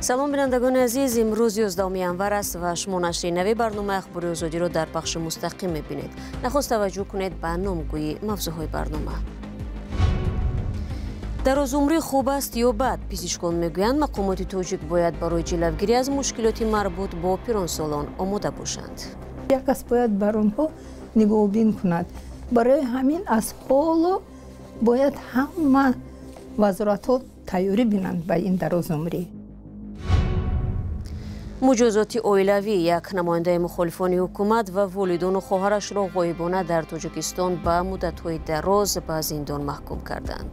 Салом, бинандагони азиз. Имрӯз 11 январ аст ва шумо нашри нави барномаи Ахбори Озодиро дар пахши мустақим мебинед. Нахуст таваҷҷӯҳ кунед ба номгӯи мавзӯъҳои барнома. Дарозумрӣ хуб аст ё бад? Пизишкон мегӯянд, мақомоти тоҷик бояд барои ҷилавгирӣ аз мушкилоти марбут бо пиронсолон омода бошанд. Як кас бояд бар онҳо нигоҳубин кунад. Барои ҳамин аз ҳоло бояд ҳама вазоратҳо тайёрӣ бинанд ба ин дарозумрӣ. Муҷозоти оилавӣ: як намояндаи мухолифони ҳукумат ва волидону хоҳарашро ғоибона дар Тоҷикистон ба муддатҳои дароз ба зиндон маҳкум карданд.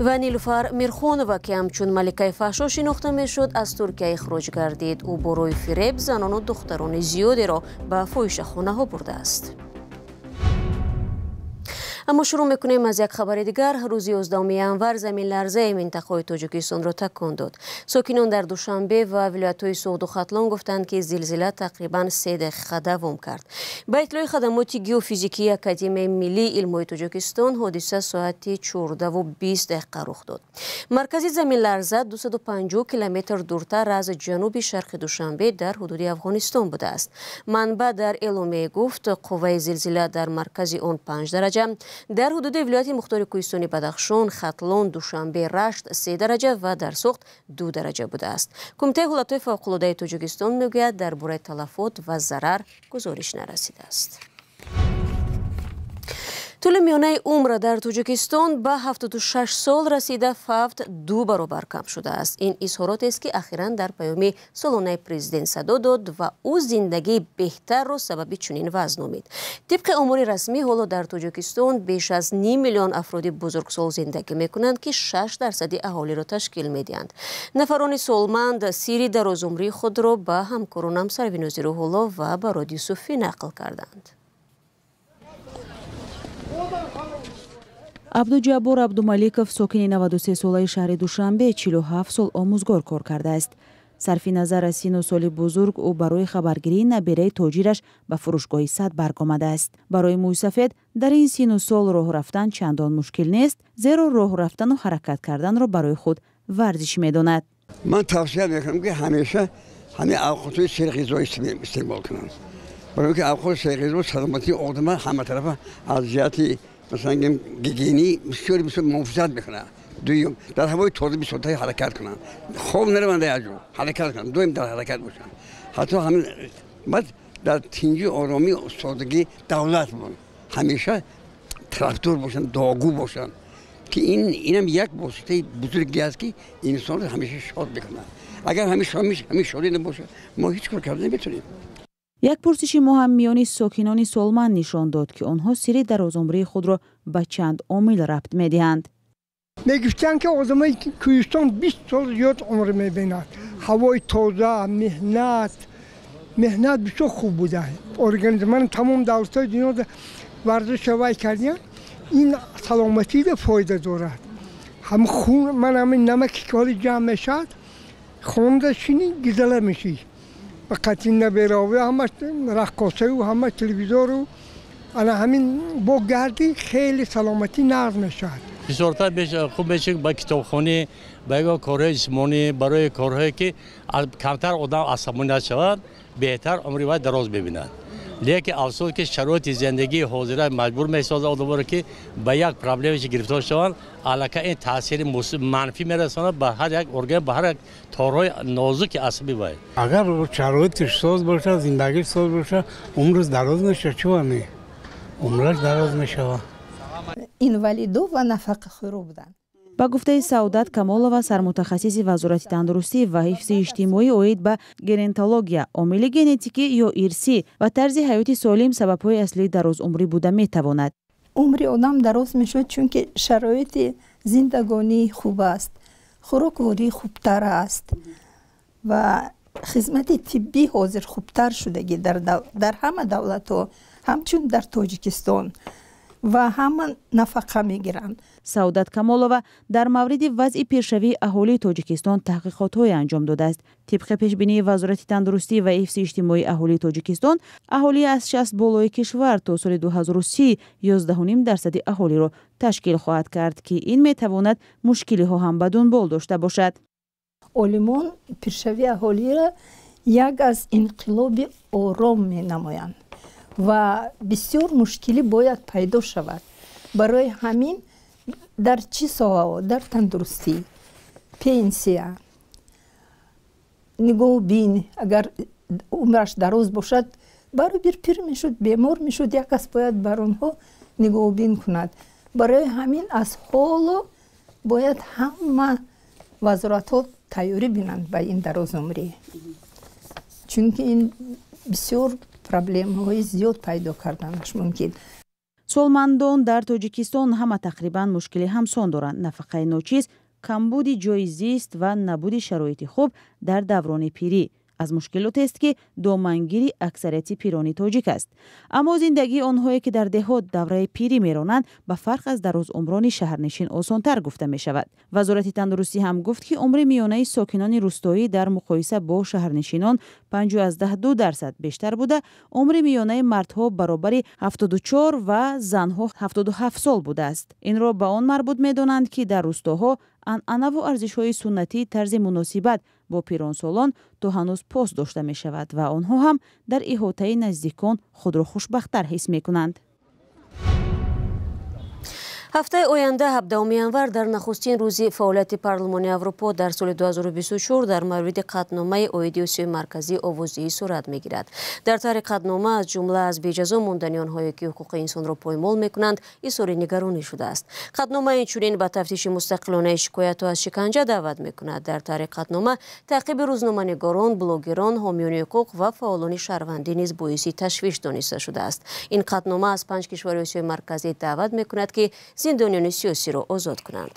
Ва Нилуфар Мирхонова, ки ҳамчун маликаи фаҳшо шинохта мешуд, аз Туркия ихроҷ гардид. Ӯ бо роҳи фиреб занону духтарони зиёдеро ба фоҳишахонаҳо бурдааст. Аммо шурӯъ мекунем аз як хабари дигар. Рӯзи 11 январ заминларзаи минтақаҳои Тоҷикистонро такон дод. Сокинон дар Душанбе ва вилоятҳои Суғду Хатлон гуфтанд, ки зилзила тақрибан 3 дақиқа давом кард. Ба иттилои хадамоти геофизикии Академияи миллии илмҳои Тоҷикистон, ҳодиса соати 14:20 рух дод. Маркази заминларза 250 километр дуртар аз ҷануби шарқи Душанбе, дар ҳудуди Афғонистон будааст. Манбаъ дар эъломияе гуфт, қувваи зилзила дар маркази он 5 дараҷа, дар ҳудуди вилояти мухтори кӯҳистони Бадахшон, Хатлон, Душанбе, Рашт 3 дараҷа ва дар Суғд 2 дараҷа будааст. Кумитаи ҳолатҳои фавқулодаи Тоҷикистон мегӯяд, дар бораи талафот ва зарар гузориш нарасидааст. Тӯли миёнаи умр дар Тоҷикистон ба 76 сол расида, фавт ду баробар кам шудааст. Ин изҳоротест, ки ахиран дар паёми солонаи президент садо дод ва ӯ зиндагии беҳтарро сабаби чунин вазъ номид. Тибқи омори расмӣ, ҳоло дар Тоҷикистон беш аз ним миллион афроди бузургсол зиндагӣ мекунанд, ки 6 дарсади аҳолиро ташкил медиҳанд. Нафарони солманд сирри дарозумрии худро ба ҳамкоронам Сарвинози Рӯҳулло ва Барод Юсуфӣ нақл карданд. Абдуҷаббор Абдумаликов, сокини 93-солаи шаҳри Душанбе, 47 сол омӯзгор кор кардааст. Сарфи назар аз сину соли бузург, ӯ барои хабаргирии набераи тоҷираш ба фурӯшгоҳи Садбарг омадааст. Барои мӯйсафед дар ин сину сол роҳ рафтан чандон мушкил нест, зеро роҳ рафтану ҳаракат карданро барои худ варзиш медонад. Ман тавсия мекунам, ки ҳамеша ҳамин авқотҳои серғизо истеъмол кунанд, барои ки авқоти серғизо саломатии одама ҳаматарафа аз ҷиҳати, масалан гем, гигиенӣ бисёр бисёр муҳофизат мекунад. Дуюм, дар ҳавои тоза бисёртар ҳаракат кунанд, хоб нараванд, аҷо ҳаракат кунанд, доим дар ҳаракат бошанд. Ҳатто ҳамин баъд дар тинҷи, оромӣ, содагӣ давлат бун ҳамеша тарафдор бошанд, дуогӯ бошанд, ки ин инам як воситаи бузурге аст, ки инсонро ҳамеша шод мекунад. Агар ҳамин шодӣ набошад, мо ҳеҷ кор карда наметавонем. Як пурсиши мо ҳам миёни сокинони солманд нишон дод, ки онҳо сирри дарозумрии худро ба чанд омил рабт медиҳанд. Мегуфтанд, ки одамои кӯҳистон 20 сол зиёд умр мебинад. Ҳавои тоза, меҳнат, меҳнат бисёр хуб буда. Организм ман тамом давлатҳои дунё варзиша вай кардиян, ин саломатида фоида дорад. Ҳам хун ман ҳамин намаки ки ҳоли ҷамъ мешавад, хонда шинӣ, гизала мешӣ. Ба қатъи наберавӣ, ҳама раққосаю, ҳама телевизору, ана ҳамин бо гардӣ хеле саломатӣ нағз мешавад. Бисёртар хуб мешавад ба китобхонӣ, ба ягон корҳои ҷисмонӣ, барои корҳое ки камтар одам асабонӣ нашавад, беҳтар умри вай дароз мебинад. Лекин афсӯс, ки шароити зиндагии ҳозира маҷбур месозад одаморо, ки ба як проблемаше гирифтор шаванд. Аллакай ин таъсири манфӣ мерасонад ба ҳар як орган, ба ҳар як торҳои нозуки асаби вай. Агар шароитиш соз бошад, зиндагиш соз бошад, умраш дароз мешавад. Чува не, умраш дароз мешавад. Инвалидо ва нафақахӯро буданд. Ба гуфтаи Саодат Камолова, сармутахассиси Вазорати тандурустӣ ва ҳифзи иҷтимоӣ оид ба геронтология, омили генетикӣ ё ирсӣ ва тарзи ҳаёти солим сабабҳои аслии дарозумрӣ буда метавонад. Умри одам дароз мешавад, чунки шароити зиндагонӣ хуб аст, хӯрокворӣ хубтар аст ва хизмати тиббӣ ҳозир хубтар шудагӣ дар ҳама давлатҳо, ҳамчун дар Тоҷикистон, ва ҳама нафақа мегиранд. Саодат Камолова дар мавриди вазъи пиршавии аҳолии Тоҷикистон таҳқиқотҳое анҷом додааст. Тибқи пешбинии Вазорати тандурустӣ ва ҳифзи иҷтимоии аҳолии Тоҷикистон, аҳолии аз 60 болои кишвар то соли 2030 11,5 дарсади аҳолиро ташкил хоҳад кард, ки ин метавонад мушкилиҳо ҳам ба дунбол дошта бошад. Олимон пиршавии аҳолиро як аз инқилоби ором менамоянд ва бисёр мушкилӣ бояд пайдо шавад. Барои ҳамин дар чӣ соҳаҳо? Дар тандурустӣ, пенсия, нигоҳубин. Агар умраш дароз бошад, баробир пир мешуд, бемор мешуд, як кас бояд бар онҳо нигоҳубин кунад. Барои ҳамин аз ҳоло бояд ҳама вазоратҳо тайёрӣ бинанд ба ин дарозумрӣ, чунки ин бисёр проблемаҳои зиёд пайдо карданаш мумкин. Солмандон дар Тоҷикистон ҳама тақрибан мушкили ҳамсон доранд: нафақаи ночиз, камбуди ҷойи зист ва набуди шароити хуб дар даврони пирӣ аз мушкилотест, ки домангири аксарияти пирони тоҷик аст. Аммо зиндагии онҳое, ки дар деҳот давраи пирӣ меронанд, ба фарқ аз дарозумрони шаҳрнишин осонтар гуфта мешавад. Вазорати тандурустӣ ҳам гуфт, ки умри миёнаи сокинони рӯстоӣ дар муқоиса бо шаҳрнишинон 5,2% бештар буда, умри миёнаи мардҳо баробари 74 ва занҳо 77 сол будааст. Инро ба он марбут медонанд, ки дар рӯстоҳо анъанаву арзишҳои суннатии тарзи муносибат бо пиронсолон то ҳанӯз пос дошта мешавад ва онҳо ҳам дар иҳотаи наздикон худро хушбахттар ҳис мекунанд. Ҳафтаи оянда, 17 январ, дар нахустин рӯзи фаъолияти Парлумони Аврупо дар соли 2024 дар мавриди қатъномаи оиди Осиёи Марказӣ овоздиҳӣ сурат мегирад. Дар тарҳи қатънома, аз ҷумла аз беҷазо мондани онҳое, ки ҳуқуқи инсонро поймол мекунанд, изҳори нигаронӣ шудааст. Қатънома инчунин ба тафтиши мустақилонаи шикоятҳо аз шиканҷа даъват мекунад. Дар тарҳи қатънома таъқиби рӯзноманигорон, блогерон, ҳомиёни ҳуқуқ ва фаъолони шаҳрвандӣ низ боиси ташвиш дониста шудааст. Ин қатънома аз панҷ кишвари Осиёи Марказӣ даъват мекунад, ки зиндониёни сиёсиро озод кунанд.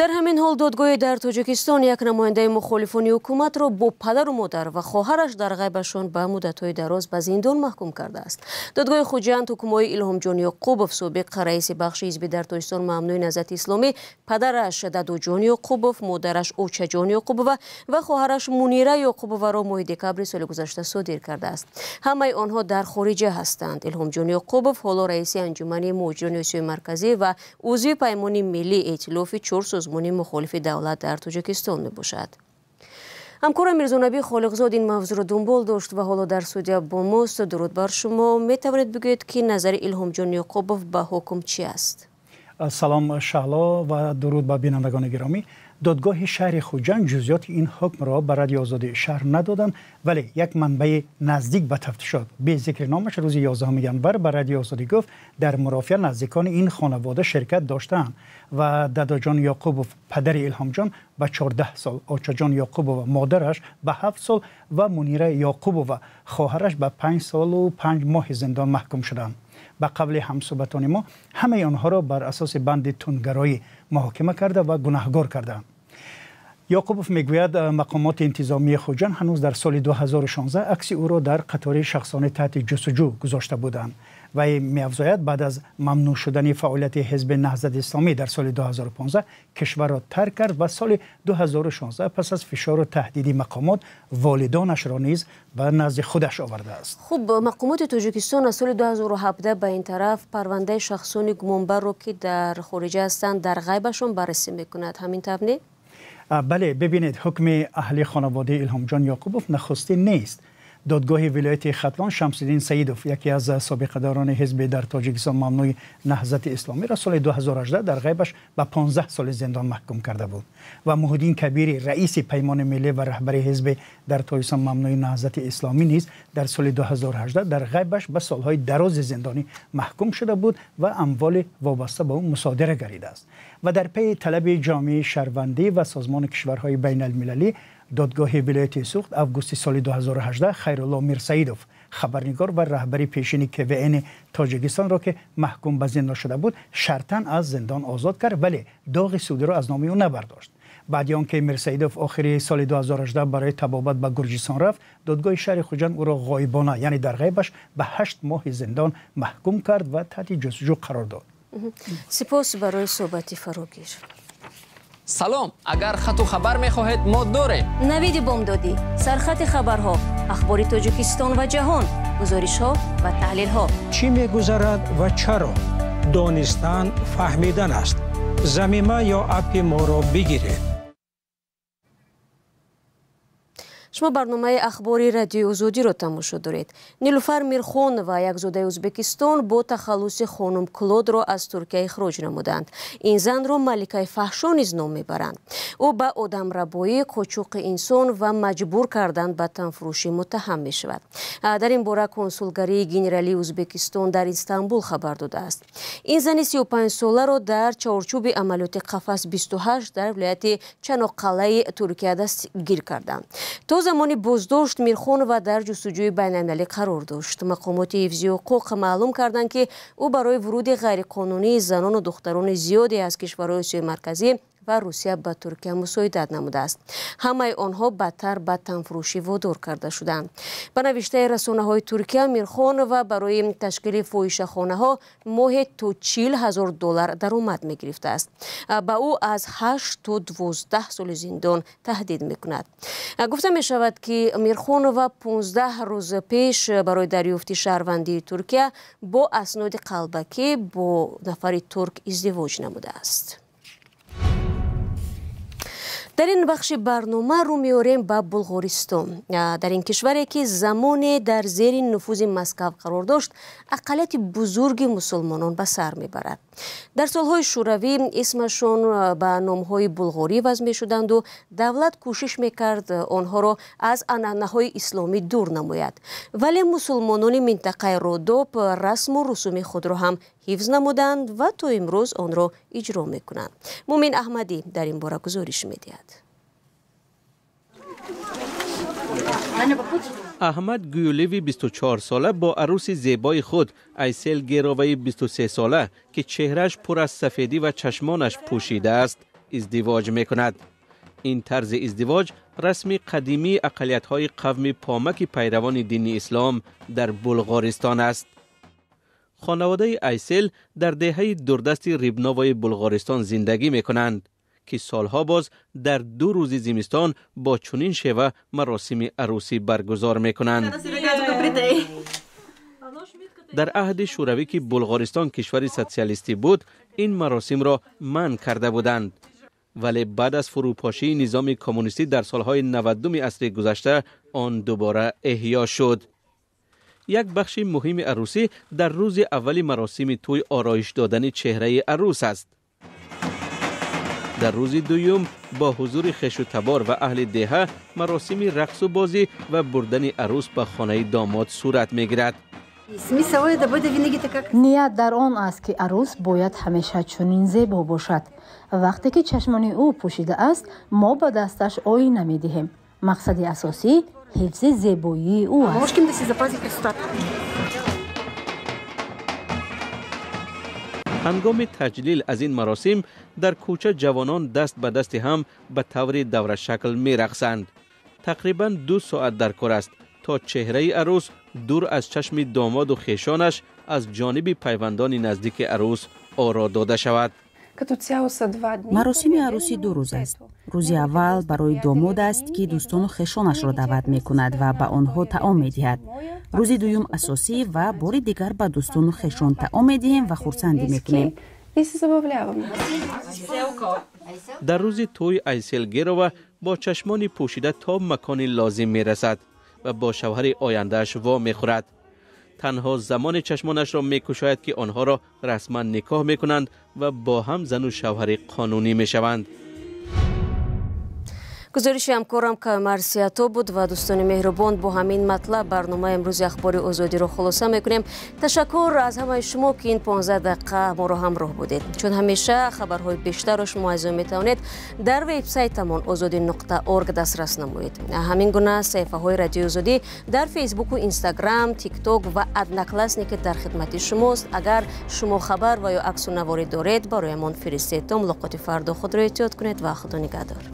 Дар ҳамин ҳол додгоҳи дар Тоҷикистон як намояндаи мухолифони ҳукуматро бо падару модар ва хоҳараш дар ғайбашон ба муддатҳои дароз ба зиндон маҳкум кардааст. Додгоҳи Хуҷанд ҳукмҳои Илҳомҷон Ёқубов, собиқ раиси бахши ҳизби дар Тоҷикистон мамнӯи Наҳзати Исломӣ, падараш Дадуҷон Ёқубов, модараш Очаҷон Ёқубова ва хоҳараш Мунира Ёқубоваро моҳи декабри соли гузашта содир кардааст. Ҳамаи онҳо дар хориҷа ҳастанд. Илҳомҷон Ёқубов ҳоло раиси анҷумани муҳоҷирони Осиёи Марказӣ ва узви Паймони миллӣ, эътилофи чор созмони мухолифи давлат дар Тоҷикистон мебошад. Ҳамкора Мирзонаби Холиқзод ин мавзӯъро дунбол дошт ва ҳоло дар студия бо мост. Дуруд бар шумо. Метавонед бигӯед, ки назари Илҳомҷон Ёқубов ба ҳукм чӣ аст? Салом, Шаҳло, ва дуруд ба бинандагони гиромӣ. Додгоҳи шаҳри Хуҷанд ҷузъиёти ин ҳукмро ба Радиои Озодӣ шарҳ надоданд, вале як манбаи наздик ба тафтишот бе зикри номаш рӯзи 11 январ ба Радиои Озодӣ гуфт, дар мурофиа наздикони ин хонавода ширкат доштаанд ва Дадоҷон Ёқубов, падари Илҳомҷон, ба 14 сол, Очаҷон Ёқубова, модараш, ба 7 сол ва Мунира Ёқубова, хоҳараш, ба 5 солу 5 моҳи зиндон маҳкум шуданд. Ба қавли ҳамсӯҳбатони мо, ҳамаи онҳоро бар асоси банди тундгароӣ муҳокима карда ва гунаҳгор кардаанд. Ёқубов мегӯяд, мақомоти интизомии Хуҷанд ҳанӯз дар соли 2016 акси ӯро дар қатори шахсони таҳти ҷустуҷӯ гузошта буданд. Вай меафзояд, баъд аз мамнӯъ шудани фаъолияти ҳизби Наҳзати Исломӣ дар соли 2015 кишварро тарк кард ва соли 2016 пас аз фишору таҳдиди мақомот волидонашро низ ба назди худаш овардааст. Хуб, мақомоти Тоҷикистон аз соли 2017 ба ин тараф парвандаи шахсони гумонбарро, ки дар хориҷа ҳастанд, дар ғайбашон баррасӣ мекунад. Ҳамин тавр не? Бале, бибинед, ҳукми аҳли хонаводаи Илҳомҷон Ёқубов нахустин нест. Додгоҳи вилояти Хатлон Шамсиддин Саидов, яке аз собиқадорони ҳизби дар Тоҷикистон мамнӯи Наҳзати Исломиро соли 2018 дар ғайбаш ба 15 соли зиндон маҳкум карда буд ва Муҳиддин Кабири, раиси Паймони миллӣ ва раҳбари ҳизби дар Тоҷикистон мамнӯи Наҳзати Исломӣ низ дар соли 2018 дар ғайбаш ба солҳои дарози зиндонӣ маҳкум шуда буд ва амволи вобаста ба ӯ мусодира гардидааст. Ва дар пайи талаби ҷомеаи шаҳрвандӣ ва созмони кишварҳои байналмилалӣ, додгоҳи вилояти Суғд августи соли 2018 Хайрулло Мирсаидов, хабарнигор ва раҳбари пешини КВН Тоҷикистонро, ки маҳкум ба зиндон шуда буд, шартан аз зиндон озод кард, вале доғи судиро аз номи ӯ набардошт. Баъди он ки Мирсаидов охири соли 2018 барои табобат ба Гурҷистон рафт, додгоҳи шаҳри Хуҷанд ӯро ғоибона, яъне дар ғайбаш, ба 8 моҳи зиндон маҳкум кард ва таҳти ҷустуҷӯ қарор дод. Сипос барои суҳбати фарогир. Салом, агар хату хабар мехоҳед, мо дорем. Навиди бомдодӣ, сархати хабарҳо, ахбори Тоҷикистон ва ҷаҳон, гузоришҳо ва таҳлилҳо. Чӣ мегузарад ва чаро? Донистан фаҳмидан аст. Замима ё аппи моро бигиред. Шумо барномаи ахбори радиои Озодиро тамошо доред. Нилуфар Мирхонова, як зодаи Ӯзбекистон, бо тахаллуси хонум Клодро аз Туркия ихроҷ намуданд. Ин занро маликаи фаҳшо низ ном мебаранд. Ӯ ба одамрабоӣ, қочоқи инсон ва маҷбур кардан ба танфурӯшӣ муттаҳам мешавад. Дар ин бора консулгарии генералии Ӯзбекистон дар Истанбул хабар додааст. Ин зани 35-соларо дар чаҳорчӯби амалиёти Қафас 28 дар вилояти Чаноққалаи Туркия дастгир карданд. То замони боздошт Мирхонова дар ҷустуҷӯи байналмилалӣ қарор дошт. Мақомоти ҳифзи ҳуқуқ маълум карданд, ки ӯ барои вуруди ғайриқонунии занону духтарони зиёде аз кишварҳои Осиёи Марказӣ ва Русия ба Туркия мусоидат намудааст. Ҳамаи онҳо бадтар ба танфурӯшӣ водор карда шуданд. Ба навиштаи расонаҳои Туркия, Мирхонова барои ташкили фоҳишахонаҳо моҳе то 40 000 доллар даромад мегирифтааст. Ба ӯ аз 8 то 12 соли зиндон таҳдид мекунад. Гуфта мешавад, ки Мирхонова 15 рӯз пеш барои дарёфти шаҳрвандии Туркия бо асноди қалбакӣ бо нафари турк издивоҷ намудааст. Дар ин бахши барнома рӯ меорем ба Булғористон. Дар ин кишваре, ки замоне дар зери нуфузи Москав қарор дошт, ақаллияти бузурги мусулмонон ба сар мебарад. Дар солҳои шӯравӣ исмашон ба номҳои булғорӣ вазъ мешуданду давлат кӯшиш мекард онҳоро аз анъанаҳои исломӣ дур намояд. Вале мусулмонони минтақаи Родоп расму русуми худро ҳам ҳифз намуданд ва то имрӯз онро иҷро мекунанд. Мумин Аҳмадӣ дар ин бора гузориш медиҳад. Аҳмад Гюлеви 24 сола бо арӯси зебои худ Айсел Героваи 23 сола, ки чеҳрааш пур аз сафедӣ ва чашмонаш пӯшида аст, издивоҷ мекунад. Ин тарзи издивоҷ расми қадимии ақаллиятҳои қавми помаки пайравони дини ислом дар Булғористон аст. Хонаводаи Айсел дар деҳаи дурдасти Рибновои Булғористон зиндагӣ мекунанд, ки солҳо боз дар 2 рӯзи зимистон бо чунин шева маросими арӯсӣ баргузор мекунанд. Дар аҳди шӯравӣ, ки Булғористон кишвари социалистӣ буд, ин маросимро манъ карда буданд, вале баъд аз фурӯпошии низоми коммунистӣ дар солҳои 90-уми асри гузашта он дубора эҳё шуд. Як бахши муҳими арӯсӣ дар рӯзи аввали маросими тӯй ороиш додани чеҳраи арӯс аст. Дар рӯзи дуюм бо ҳузури хешу табор ва аҳли деҳа маросими рақсу бозӣ ва бурдани арӯс ба хонаи домод сурат мегирад. Ният дар он аст, ки арӯс бояд ҳамеша чунин зебо бошад. Вақте ки чашмони ӯ пӯшида аст, мо ба дасташ оина медиҳем. Мақсади асосӣ ҳифзи зебоии ӯ аст. Ҳангоми таҷлил аз ин маросим дар кӯча ҷавонон даст ба дасти ҳам ба таври даврашакл мерақсанд. Тақрибан 2 соат дар кор аст, то чеҳраи арӯс дур аз чашми домоду хешонаш аз ҷониби пайвандони наздики арӯс оро дода шавад. Маросими арӯсӣ 2 рӯз аст. Рӯзи аввал барои домод аст, ки дӯстону хешонашро даъват мекунад ва ба онҳо таом медиҳад. Рӯзи дуюм асосӣ ва бори дигар ба дӯстону хешон таом медиҳем ва хурсандӣ мекунем. Дар рӯзи тӯй Айсел Герова бо чашмони пӯшида то макони лозим мерасад ва бо шавҳари ояндааш во мехӯрад. Танҳо замоне чашмонашро мекушояд, ки онҳоро расман никоҳ мекунанд ва бо ҳам зану шавҳари қонунӣ мешаванд. Гузориши ҳамкорам Камар Сиято буд. Ва дӯстони меҳрубон, бо ҳамин матлаб барномаи имрӯзи Ахбори Озодиро хулоса мекунем. Ташаккур аз ҳамаи шумо, ки ин 15 дақиқа моро ҳамроҳ будед. Чун ҳамеша, хабарҳои бештарро шумо азизон метавонед дар вебсайтамон озодӣ.орг дастрас намоед. Ҳамин гуна саҳифаҳои Радиои Озодӣ дар Фейсбуку, Инстаграм, Тикток ва Одноклассники дар хидмати шумост. Агар шумо хабар ва ё аксу наворӣ доред, бароямон фиристед. То мулоқоти фардо худро эҳтиёт кунед ва Худо нигаҳдор.